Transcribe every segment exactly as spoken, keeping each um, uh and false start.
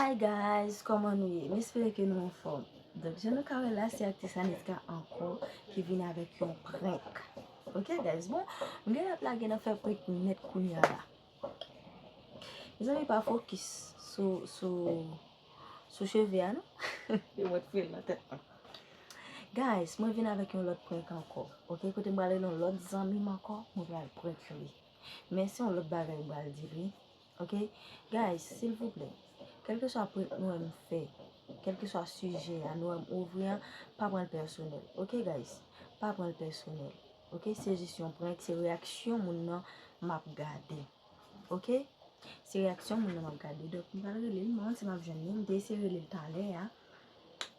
Hi guys, kòman nou ye? M espere ke nou anfòm. Donk, jan nou ka wè la, se aktris Aniska ankò ki vin avèk yon prank. Ok guys, bon, m gen lòt la gen nan fè prank nèt kounye a la. Mezanmi, pa fokis sou, sou, sou cheve a, non? Yo mèt fil nan tèt mwen. Guys, mwen vin avèk yon lòt prank ankò. Ok, kote m pral rele yon lòt zanmi m ankò, mwen pral prank li. Men se yon lòt bagay m pral di l, wi. Ok? Guys, silvouplè, kèlkeswa prank nou wè m fè, kèlkeswa sijè a nou wè m ouvri an, pa pran l pèsonèl. Ok, guys? Pa pran l pèsonèl. Ok? Se jis yon prank, se reyaksyon moun nan m ap gade. Ok? Se reyaksyon moun nan m ap gade. Donk, m pral rele l, m pa konn si m ap jwenn li. M te eseye rele l talè a.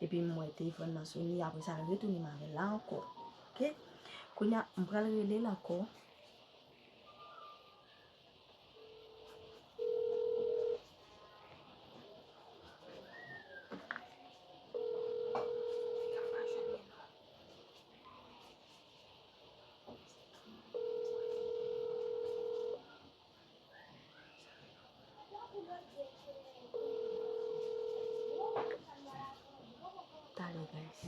Epi m wè telefòn nan sone, apre sa l retounen m avè l la ankò. Ok? Kounye a, m pral rele l ankò. Talè, guys.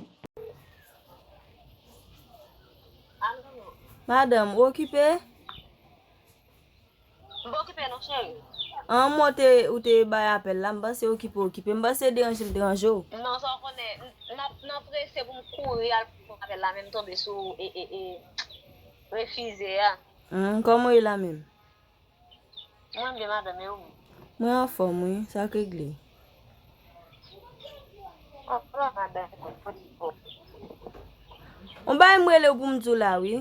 Madanm, ou okipe? M pa okipe non, cheri. An, mwen te, ou te bay apèl la, m panse okipe, okipe. M panse deranje m deranje w. Non, sa w konnen, m, m ap, m ap prese pou m kouri al pran apèl la, men m tonbe sou, e, e, e, refize a. Hmm, kòman w ye la menm? Mwen byen, madanm, e ou menm? Mwen anfòm, wi. Sa k regle? Anfòm, madanm, mwen fò di bon. On bagay m rele w pou m di w la, wi.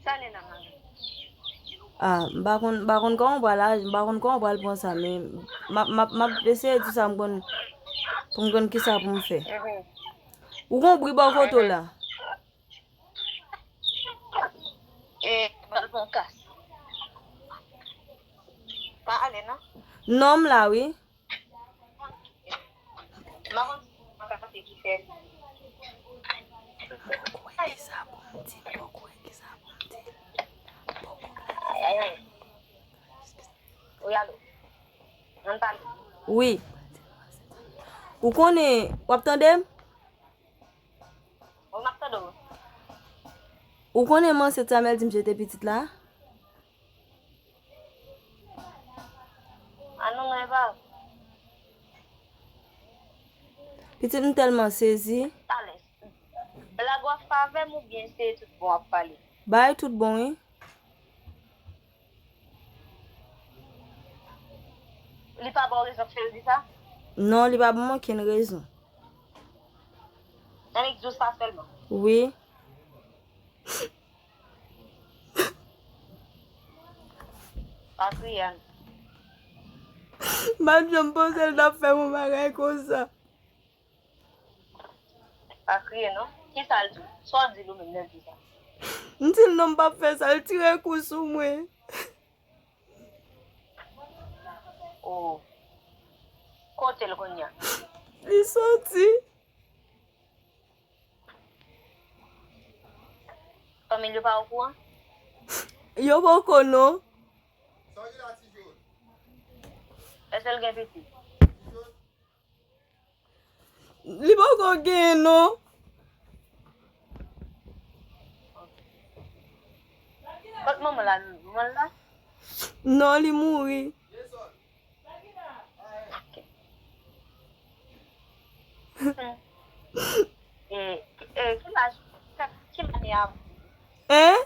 Sa l ye la, madanm? Ah, m pa konn, m pa konn kòman w pral aji, m pa konn kòman w pral pran sa, men m ap, m ap, m ap eseye di w sa m konn, pou m konn kisa pou m fè. Mhm. Ou gon bri bò kote w la? E, m pral pran kas. Pa ale, non? Non, m la, wi. M pa konn si se mwen k ap fè ki fè. Poko wè kisa pou m di, poko wè kisa pou m di. Poko wè. Ay, ay, ay. Wi, alo. Ann pale. Wi. Ou konnen, w ap tande m? Wi, m ap tande w. Ou konnen m ansent, Samuel di m jete pitit la? Ah non, non, e pa. Pitit, m tèlman sezi. Talè. Blag w ap fè avè m oubyen se tout bon w ap pale? Bay tout bon, wi. Li pa ba w rezon k fè l di sa? Non, li pa ban m okenn rezon. Annik di w sa sèlman? Wi. Pa kriye, Ann. M pa t janm panse l t ap fè m yon bagay konsa. Pa kriye, non. Kisa l di w? Sa w di l ou menm lè l di sa? M di l non, m p ap fè sa. L tire kou sou mwen. Oh. Kote l kounye a? Li soti. Fanmi l yo pa okouran? Yo poko non. Èske l gen pitit? Li poko genyen non. Kot manman l al? Manman l la? Non, li mouri. Ok. Hmm. E, e, ki laj, ki lane a? Hein?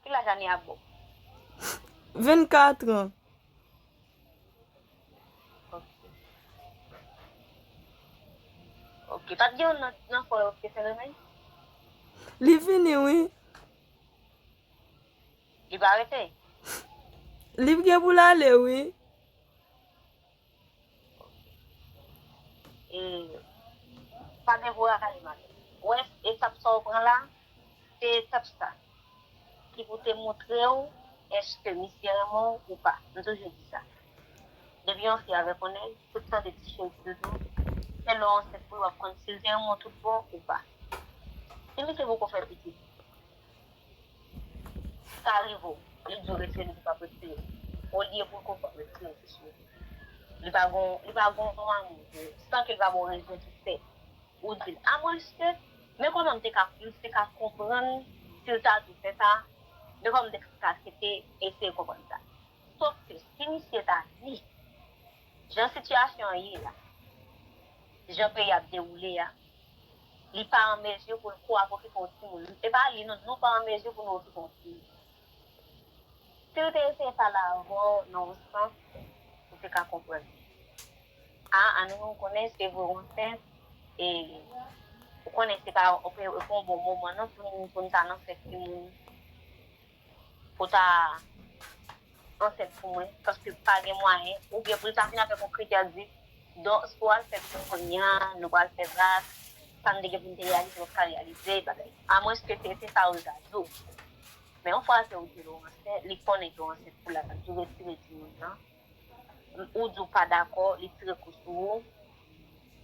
Ki laj Ania ap ba w? Vennkat an. Ok. Ok. Pa t gen youn nan, nan frè yo ki te fè renmen? Li vini, wi. Li pa rete? Li gen pou l ale, wi. E, pa gen voye ale maten. Ou wè etap sa w pran la, se etap sa ki pou te montre w èske misye renmen w ou pa. M toujou di sa. Depi yon fi avèk yon nèg, tout tande ti cheri doudou, se lè w ansent pou w ap konn si l te renmen w tout bon ou pa. Si misye poko fè pitit, sa rive w, li di w retire, li di w p ap retire. olye pou l konprann l tirè sou li. Li pa gon, li pa gon amou pou ou, san ke l pa ba w rezon ki fè ou di l. Amwenske, men kòman m te ka, m te ka konprann si l ta di w fè sa, men kòman m te ka aksepte eseye konprann sa. Sòf ke si misye ta di, jan sitiyasyon an ye la, jan peyi ap dewoule a, li pa an mezi pou l ko ap okipe yon timoun. E pa li, non, nou pa an mezi pou nou okipe yon timoun. Si l te eseye pale avè w nan yon sans, ou te ka konprann. A, Anounou, ou konnen, se vre, ou ansent, e ou konnen se pa, ou pe, ou pa yon bon moman, non, pou nou, pou nou ta nan fèt timoun, pou ta ansent pou mwen, paske pa gen mwayen, oubyen pou l ta vin avèk yon kritè di, donk, si w al fèt kounye a, nou pral fè bak, sa m te gen pou m te reyalize, m p ka reyalize, bagay. Amwenske se, se sa ou ta di w. Men yon fwa ke ou di l ou ansent, li konnen ke w ansent pou l ap di w retire timoun nan. Ou di w pa dakò, li tire kou sou ou.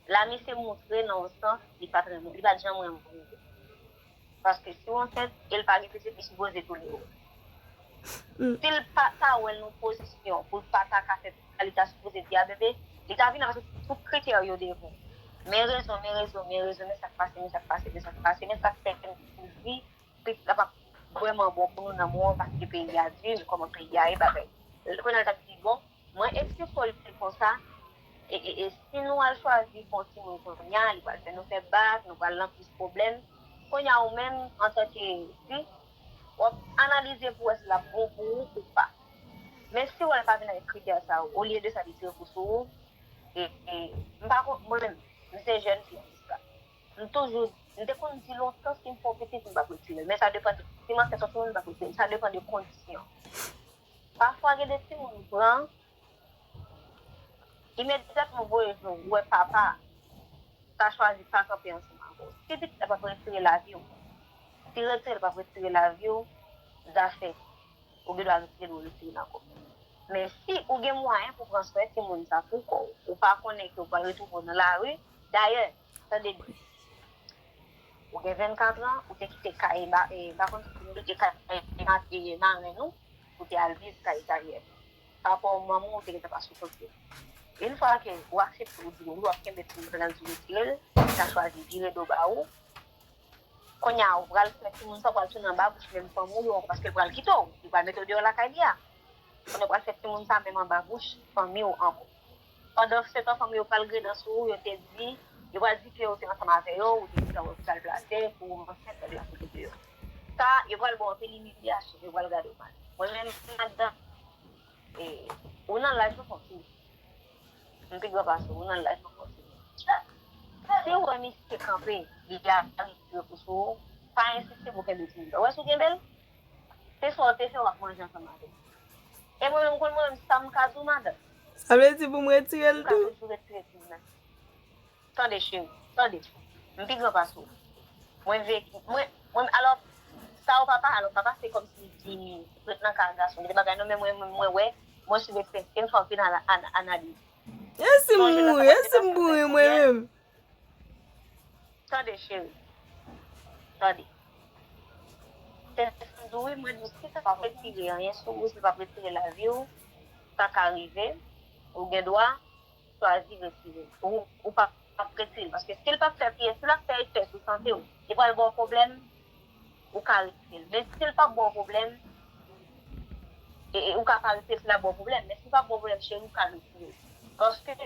La misye moutre nan yon sans, li pa t renmen, li pa t janm renmen ou. Paske si w ansent e l pa gen pitit, li sipoze tolere w. Si l pa ta wè l nan pozisyon pou l pa ta ka fè sa, li ta sipoze di a bebe, li ta vin avèk tout kritè yo devan. Men rezon, men rezon, men rezon, men sa k pase, men sa k pase, men sa k pase, men sa k fè m di pitit la p ap vrèman bon pou nou nan moman paske peyi a di, kòman peyi a ye, bagay. Kounye a l t ap di, bon, mwen eksplike w li konsa, e, e, e si nou al chwazi fè yon timoun kounye a, li pral fè nou fè bak, nou pral nan plis pwoblèm. Kounye a ou menm, antanke fi, w ap analize pou wè si l ap bon pou ou ou pa. Men si w wè l pa vin avèk kritè sa yo, olye de sa, li tire kou sou ou, e, e, m pa konn, mwen menm, m se jèn fi jiska. M toujou, m te konn di lontan si m fè yon pitit, m p ap retire l. Men sa depann de, si m ansent yon timoun, m p ap retire l. Sa depann de kondisyon. Pafwa gen de timoun ou pran, imedyatman ou voye jou, ou wè papa ta chwazi pa kanpe ansanm avè w. Si pitit la p ap retire lavi w, si retire l p ap retire lavi w, zafè ou gen dwa retire l ou retire l ankò. Men si ou gen mwayen pou pran swen timoun sa pou kò w, ou pa konnen ke w pral retwouve w nan lari, dayè, tande byen. Ou gen vennkat an, ou te kite kay, e, m pa konn si ou te kite kay, e, ma-, e, marenn ou, ou te al viv kay dayè. Papa w, manman w te gentan pa sou kote. Yon fwa ke ou aksepte, ou di w ap kenbe timoun nan, di w retire l, li ta chwazi vire do ba ou. Kounye a, ou pral fè timoun sa, ou pral tounen anba bouch menm fanmi w yo ankò, paske l pral kite w, li pral mete w deyò lakay li a. Kounye a, ou pral fè timoun sa menm anba bouch fanmi w ankò. Pandansetan, fanmi yo pral gredan sou ou, yo te di, yo pral di ke ou te ansanm avè yo, ou te di sa, ou pral plase, pou ou ansent, yo te di deyò. Sa, yo pral ba w anpil imilyasyon, yo pral gade w mal. Mwen menm, madanm, e, ou nan laj ou fè yon timoun. M pi gran pase w, ou nan laj ou fè yon timoun. Si w wè misye kanpe, li a retire kou sou ou, pa ensiste pou kenbe timoun nan. Ou wè si w kenbe l, se sa w te fè w ap manje ansanm avè l. E mwen menm, konn mwen menm, sa m ka di w, madanm. Sa vle di pou m retire l tou? Ou ka toujou retire timoun nan. Tande, cheri, tande. M pi gran pase w. Mwen veki, mwen, mwen, alò, sa w papa, alò, papa se kòmsi li vini ret nan kay gason. Gen de bagay non, men mwen, mwen, mwen wè, mwen sou eksperyans, m fè anpil ana-, ana-, analiz. E si m mouri, e si m mouri mwen menm? Tande, cheri. Tande. Se sa m di w, wi, mwen di w, si sa p ap retire anyen sou ou, si l p ap retire lavi w, sa ka rive, ou gen dwa chwazi retire l. Ou, ou pa, p ap retire l. Paske si l p ap fè pye, si l ap fè efè sou sante w, li pral ba w pwoblèm, ou ka retire l. Men si l p ap ba w pwoblèm, e, e, ou ka pa retire l si l ap ba w pwoblèm. Men si l p ap ba w pwoblèm, cheri, ou ka retire l. Paske,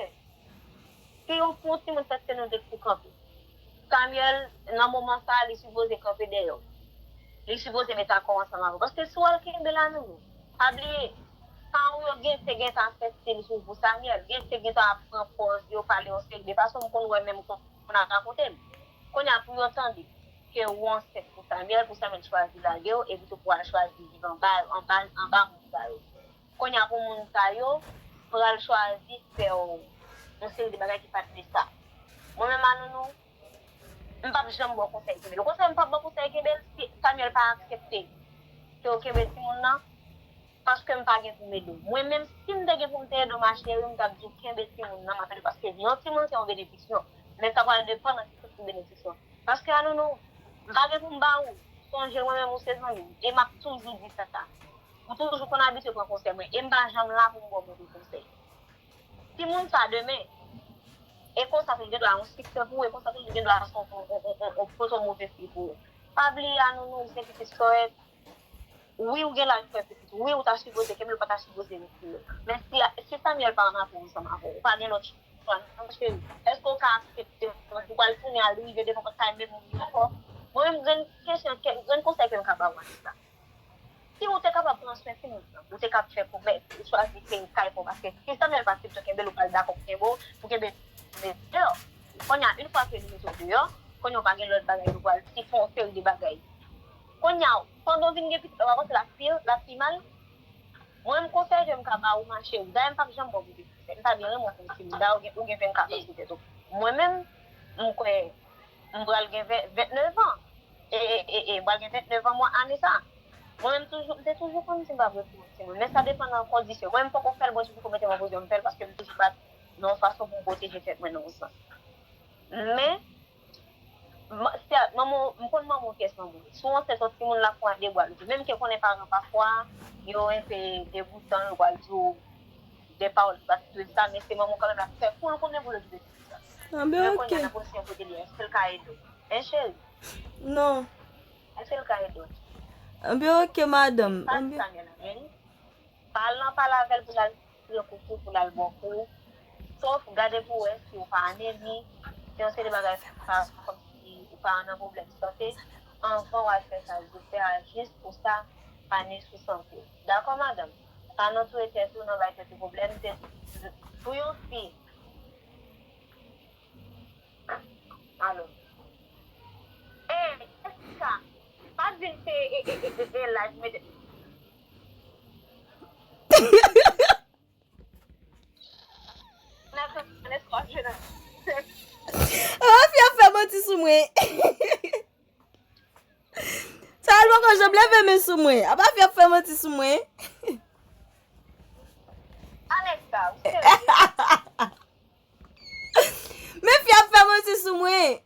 si yon, pou yon timoun fè se nou de pou kanpe. Samuel, nan moman sa a, li sipoze kanpe dèyè w. Li sipoze met akò ansanm avè w. Paske si w al kenbe l, Anounou, pa bliye, paran w yo gentan, gentan ap fè stil sou ou pou Samuel, gentan, gentan ap pran pòz yo, pale yon seri de fason, m konn wè menm kon, konn ap rakonte m. Kounye a, pou yo tande ke ou ansent pou Samuel, pou Samuel chwazi lage w, epi tou pou al chwazi viv anba, anba, anba moun sa yo. Kounye a pou moun sa yo pral chwazi fè w yon seri de bagay ki pa t de sa. Mwen menm, Anounou, m p ap janm ba w konsèy kenbe l. Okontrè, m p ap ba w konsèy kenbe l si Samuel pa aksepte ke w kenbe timoun nan, paske m pa gen pou m ede w. Mwen menm, si m te gen pou m te ede w, ma chérie, m t ap di w kenbe timoun nan, m ap ede w, paske yon timoun se yon benediksyon. Men sa pral depann nan ki sòt benediksyon. Paske, Anounou, m pa gen pou m ba ou. Sonje, mwen menm, ou se zanmi m. E m ap toujou di sa. Ou toujou konn abitye pran konsèy mwen. E m pa janm la pou m ba w move konsèy. Timoun sa demen, e konsa tou li gen dwa yon siksè pou ou, e konsa tou li gen dwa se yon, yon, yon, yon, yon poto move fwi pou ou. Pa bliye a Nounours gen pitit sòy. Wi, ou gen laj pou fè pitit. Wi, ou ta sipoze kenbe l, ou pa ta sipoze retire l. Men si, si Samuel pa ann apre ansanm avè w, ou pa gen lòt chwa non, cheri. Èske w ka aksepte ou pral tounen al rive devan pòt kay menm moun ankò? Mwen menm, grenn kesyon, grenn konsèy ke m ka ba w, Anita. Si ou te kapab pran swen timoun nan, ou te kab fè komès, ou chwazi kenbe kay pa w, paske si Samuel pa aksepte kenbe l, ou pral dakò kenbe w, pou kenbe l deyò. Kounye a, yon fwa ke li mete w deyò, kounye a ou pa gen lòt bagay, ou pral si fè yon seri de bagay. Kounye a, pandan w vin gen pitit la, w pa panse l ap pi, l ap pi mal? Mwen menm konsèy ke m ka ba ou, ma chérie, dayè m p ap janm ba w move konsèy. M ta byen renmen w konn timoun, dayè ou gen, ou gen vennkat an sou tèt ou. Mwen menm, m kwè, m pral gen ven, vennèf an. E, e, e, e, m pral gen vennèf an mwa ane sa. Mwen menm toujou, m te toujou konn di m p ap retire timoun. Men sa depann nan kondisyon. Mwen menm poko fè l, Bondye poko mete m an pozisyon m fè l, paske m toujou bat nan yon fason pou m pwoteje tèt mwen nan yon sans. Men, Ma-, si a, manman w, m konn manman w, pyès manman w. Si w ansent, yon timoun la fwa de bwa l ouvri. Menm ke konnen paran pafwa, yo enpe degoutan, yo pral di w de pawòl ki pa t dwe sa, men se manman w kanmenm l ap fè pou l konnen pou l okipe timoun sa. Anben, men kounye a, oke. N ap osi yon kote li, èske l ka ede w? Hein, cheri? Non. Èske l ka ede w? Anben, oke, madanm. Pa di Anben, sa gen la, men. Pa al nan pale avè l pou l al tire koukou, pou l al ba w kou. Sòf gade pou w wè si w pa anemi, si yon seri de bagay pa kòmsi ou pa nan pwoblèm sante, anvan w al fè sa l dwe fè a, jis pou sa pa nui sou sante w. Dakò, madanm? Pa nan touye tèt ou, nan bay tèt ou pwoblèm, se pou yon fi. Alo. Ey, Jessica, pa t vin fè e, e, e, e, e live, mete. Nèg nan espas jenan. Ah, fi ap fè manti sou mwen. Sa al poko janm leve men sou mwen. Apa fi ap fè manti sou mwen. Alexa, ou serye? Men fi ap fè manti sou mwen.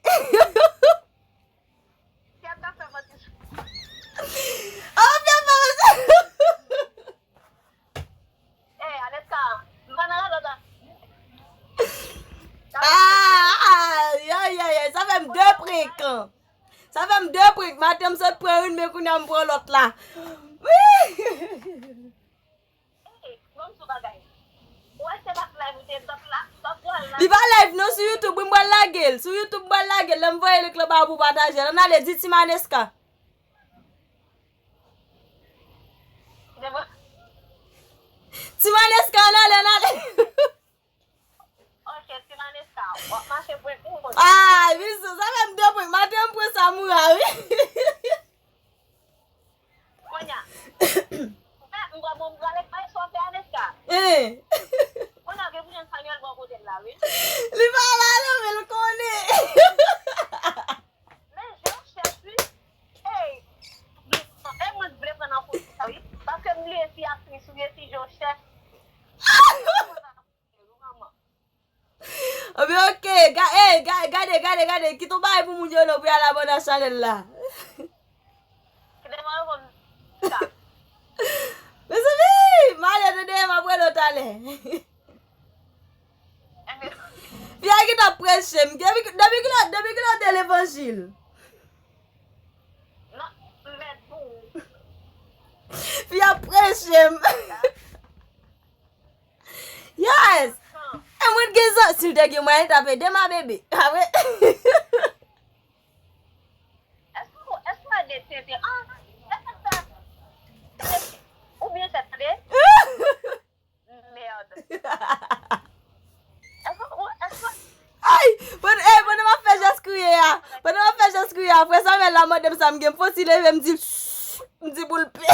Fi ap ta fè manti sou. Oh, fi ap fè manti. Ey, Aleska, m pa nan radòt la. Ah, ay, ay, ay, ay, sa fè m de prank. Sa fè m de prank. Maten m sot pran youn, men kounye a m pran lòt la. Ey, bon, m sou bagay. Ou wè se pa live ou te, t ap la, t ap pran la. Li pa live non, sou YouTube, wi, m pral lage l. Sou YouTube, m pral lage l. Lè m voye link lan ba ou pou pataje l. Ann ale, di Ti Maneska. Ti Maneska, ann ale, ann ale. Ok, Ti Maneska, w ap mache prank ou konn. Ah, Bisou, sa fè m de prank. Maten an m pran Samoura, wi. Kounye a. M pa, m pa, bon, m prale bay sòfè Maneska. Eh. Kounye a, gen pou jwenn Samuel bò kote l la, wi. Li pa la, non, men l konnen. Men jan w chèch wi. Ey, e mwen t vle pran nan kou sa wi. Paske m bliye si aktris ou ye, si jan w chèch. Anben, ok, ga-, ey, ga-, gade, gade, gade, kite yon bagay pou moun yo non pou y al abòne a chanèl la. Kite mwen reponn sa. Mezanmi, m ale tande, m ap rele w talè. Fi a gentan preche m. Depi, depi kilè, depi kilè w te levanjil? Non, m mèt pou ou. Fi a preche m. Yes! E mwen t gen zan, si l te gen mwayen, l t ap ede m a bebe. Apre. Èske w, èske w ede tete? Ah, èske sa? Oubyen tete? Merde. Èske w, èske w Ay! Pandan, ey, pandan m ap fè jès kriye a, pandan m ap fè jès kriye a, frè Samuel la mande m sa, m gen fòs li leve, m di, m di pou l pe.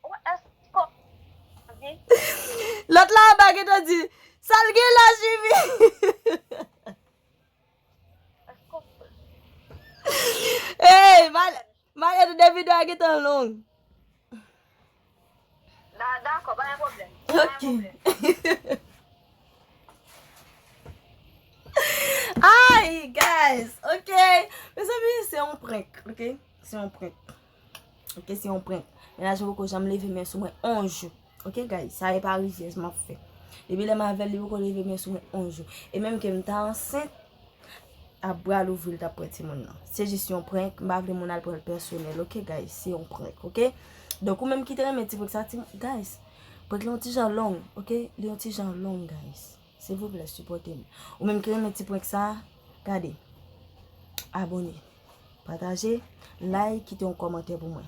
Ou èske w anvi? Lòt la anba gentan di, sa l gen la, Jimmy? Èske w Ey, mal, malè de videyo a gentan long. Da-, dakò, pa gen pwoblèm. Pa gen Ok. Pwoblèm. Ay, guys, ok. Mezanmi, se yon prank, ok? Se yon prank. Ok, se yon prank. Mennaj mwen poko janm leve men sou mwen yon jou. Ok, guys, sa e pa rizyèz m ap fè. Depi lè m avè l, li poko leve men sou mwen yon jou. E menm ke m ta ansent, ap bral ouvri l t ap pran timoun nan. Se jis yon prank, m pa vle moun al pran l pèsonèl, ok, guys? Se yon prank, ok? Donk, ou menm ki te renmen ti prank sa, ti, guys, prank lan yon ti jan long, ok? Li yon ti jan long, guys. Silvouplè, sipòte m. Ou menm ki renmen ti prank sa, gade, abòne, pataje, like, kite yon kòmantè pou mwen.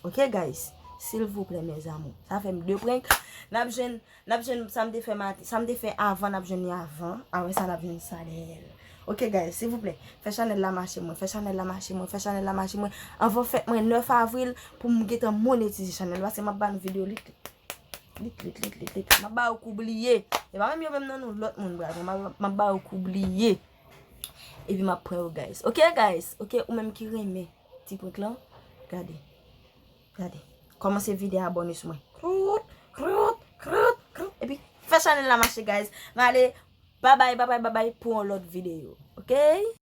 Ok, guys? Silvouplè, mes amours. Sa fè m de prank. N ap jwenn, n ap jwenn sa m te fè maten, sa m te fè avan, n ap jwenn li avan. Apre sa, n ap jwenn sa dèyè l. Ok, guys, silvouplè, fè chanèl la mache mwen, fè chanèl la mache mwen, fè chanèl la mache mwen. Anvan fèt mwen nèf avril pou m gentan monetize chanèl la, paske m ap ba nou videyo lit, lit, lit, lit, lit, lit. M ap ba yo kou bliye. E pa menm yo menm nan, non, lòt moun, bra. M ap, m ap ba yo kou bliye. Epi m ap pran yo, guys. Ok, guys? Ok, ou menm ki renmen ti prank lan, gade. Gade. Kòmanse vide abòne sou mwen. Krout, krout, krout, krout. Epi fè chanèl la mache, guys. M ale. Babay, babay, babay pou yon lòt videyo. Ok?